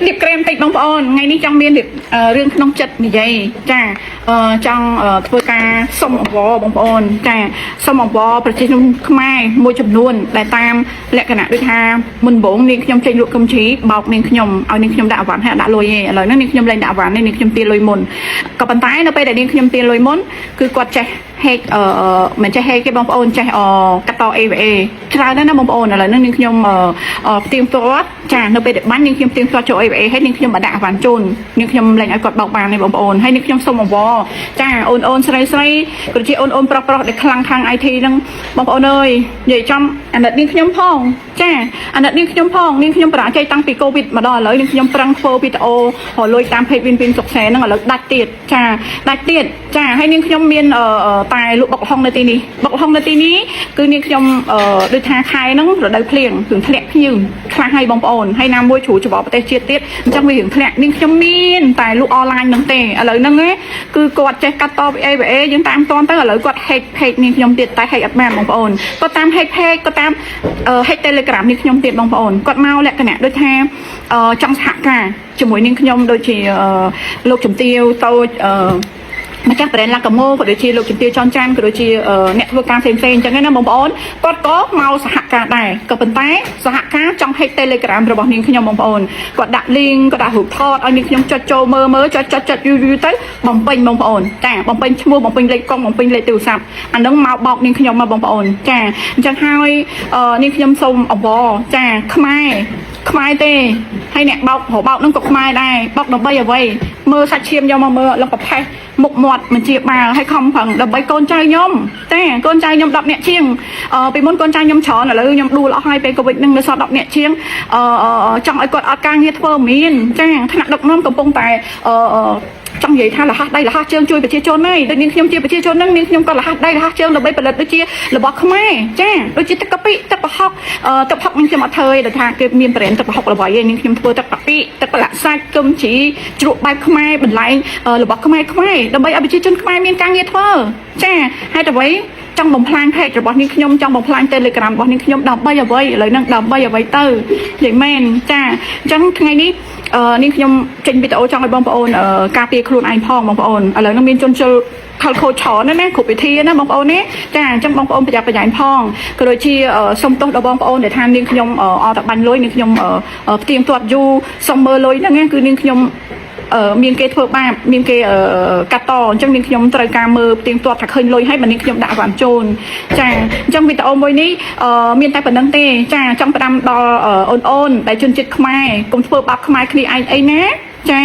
រៀបក្រែមតិចបងប្អូនថ្ងៃនេះចង់មានរឿងក្នុងចិត្តនិយាយចាចង់ធ្វើការសុំអង្វរបងប្អូនចាសុំអង្វរប្រជាជនខ្មែរមួយចំនួនដែលតាមលក្ខណៈដូចថាមុនដំបូងនាងខ្ញុំចេញលក់កំជ្រីបោកនាងខ្ញុំឲ្យនាងខ្ញុំដាក់អវ៉ាន់ហើយអត់ដាក់លុយទេឥឡូវហ្នឹងនាងខ្ញុំលែងដាក់អវ៉ាន់ទេនាងខ្ញុំទាលុយមុនក៏ប៉ុន្តែនៅពេលដែលនាងខ្ញុំទាលុយមុនគឺគាត់ចេះហេកអឺមិនចេះហេកទេបងប្អូនចេះអកាត់ត AVA ច្រើនណាស់ណាបងប្អូនឥឡូវហ្នឹងនាងខ្ញុំអឺផ្ទៀងផ្ទាត់ចានៅពេលដែលបាញ់នាងខ្ញុំផ្ទៀងផ្ទាត់ចូល AVA ហើយនាងខ្ញុំបានដាក់អវ៉ាន់ជូននាងខ្ញុំលែងឲ្យគាត់បោកបានទេបងប្អូនហើយនាងខ្ញុំសូមអង្វរចាអូនអូនស្រីស្រីក៏ជាអូនអូនប្រុសប្រុសដែលខ្លាំងខាង IT ហ្នឹងបងប្អូនអើយនិយាយចំអាណិតនាងខ្ញុំផងចាអាណិតនាងខ្ញុំផងនាងខ្ញុំបរាជ័យតាំងពីកូវីដមកដល់ឥឡូវនាងខ្ញុំប្រឹងធ្វើវីដេអូរកលុយតាម page Win Win សុកសែហ្នឹងឥឡូវដាច់ទៀតចាដាច់ទៀតចាហើយនាងខ្ញុំមានតែលក់បុកល្ហុងនៅទីនេះបុកល្ហុងនៅទីនេះគឺនាងខ្ញុំដូចថាខែហ្នឹងរដូវភ្លៀងគឺធ្លាក់ភ្ញៀវខ្លះឲ្យបងប្អូនហើយណាមួយជ្រូច្បល់ប្រទេសជាតិទៀតអញ្ចឹងវារឿងធ្លាក់នាងខ្ញុំមានតែលក់អនឡាញហ្នឹងទេឥឡូវហ្នឹងគឺគាត់ចេះកាត់ត AVA យើងតាមតនទៅឥឡូវគាត់ hack page នាងខ្ញុំទៀតតែ hack អត់បានបងប្អូនគាត់តាម hack page គាត់តាម hack Telegram នាងខ្ញុំទៀតបងប្អូនគាត់មកលក្ខណៈដូចថាចង់សហការជាមួយនាងខ្ញុំដូចជាលោកជំទាវតូចម្ចាស់ប្រេនឡាកាម៉ូក៏ដូចជាលោកជំទាវចនចាន់ក៏ដូចជាអ្នកធ្វើការផ្សេងៗអញ្ចឹងណាបងប្អូនគាត់ក៏មកសហការដែរក៏ប៉ុន្តែសហការចង់ hack Telegram របស់នាងខ្ញុំបងប្អូនគាត់ដាក់ link គាត់ដាក់រូបថតឲ្យនាងខ្ញុំចុចចូលមើលមើលចុចចុចចុចយូរយូរទៅបំពេញបងប្អូនចាបំពេញឈ្មោះបំពេញលេខកុងបំពេញលេខទូរស័ព្ទអានឹងមកបោកនាងខ្ញុំមកបងប្អូនចាអញ្ចឹងហើយនាងខ្ញុំសូមអង្វរចាខ្មែរខ្មែរទេហើយអ្នកបោករបោកនឹងក៏ខ្មែរដែរបោកដើម្បីអ្វីមើលសាច់ឈាមយកមកមើលលងប្រផេះមុខមាត់មិនជាបាល់ហើយខំប្រឹងដើម្បីកូនចៅខ្ញុំតែកូនចៅខ្ញុំ10នាក់ជាងពីមុនកូនចៅខ្ញុំច្រើនឥឡូវខ្ញុំដួលអស់ហើយពេលកូវីដនឹងនៅសល់10នាក់ជាងអឺចង់ឲ្យគាត់អត់ការងារធ្វើមានចាថ្នាក់ដឹកនាំកំពុងតែអឺចង់និយាយថាលះដៃលះជើងជួយប្រជាជនហើយដូចនាងខ្ញុំជាប្រជាជនហ្នឹងនាងខ្ញុំក៏លះដៃលះជើងដើម្បីផលិតដូចជារបស់ខ្មែរចាដូចជាទឹកកាពិទឹកប្រហុកទឹកប្រហុកនាងខ្ញុំអត់ធ្វើទេដោយថាគេមានប្រេនទឹកប្រហុកល្បីឯងនាងខ្ញុំធ្វើទឹកកាពិទឹកប្រឡាក់សាច់គឹមជីជ្រក់បែបខ្មែរបន្លែងរបស់ខ្មែរខ្មែរដើម្បីឲ្យប្រជាជនខ្មែរមានការងារធ្វើចាហេតុអ្វីចង់បំផ្លាញ page របស់នាងខ្ញុំចង់បំផ្លាញ Telegram របស់នាងខ្ញុំដើម្បីអ្វីឥឡូវហ្នឹងដើម្បីអ្វីទៅនិយាយមែនចាអញ្ចឹងថ្ងៃនេះនាងខ្ញុំចេញវីដេអូចង់ឲ្យបងប្អូនការពារខ្លួនឯងផងបងប្អូនឥឡូវហ្នឹងមានជនជលខលខូចច្រើនណាស់ណាគ្រប់វិធីណាបងប្អូនណាចាអញ្ចឹងបងប្អូនប្រយ័ត្នប្រយែងផងក៏ដូចជាសុំទោសដល់បងប្អូនដែលថានាងខ្ញុំអត់តែបាញ់លុយនាងខ្ញុំផ្ទៀងផ្ទាត់យូរសុំមើលលុយហ្នឹងណាគឺនាងខ្ញុំមានគេធ្វើបាបមានគេកាត់តអញ្ចឹងនាងខ្ញុំត្រូវការមើលផ្ទៀងផ្ទាត់ថាឃើញលុយហើយបើនាងខ្ញុំដាក់វ៉ាន់ជូនចាអញ្ចឹងវីដេអូមួយនេះមានតែប៉ុណ្្នឹងទេចាចង់ផ្ដាំដល់អូនអូនដែលជនជាតិខ្មែរកុំធ្វើបាបខ្មែរគ្នាឯងអីណាចា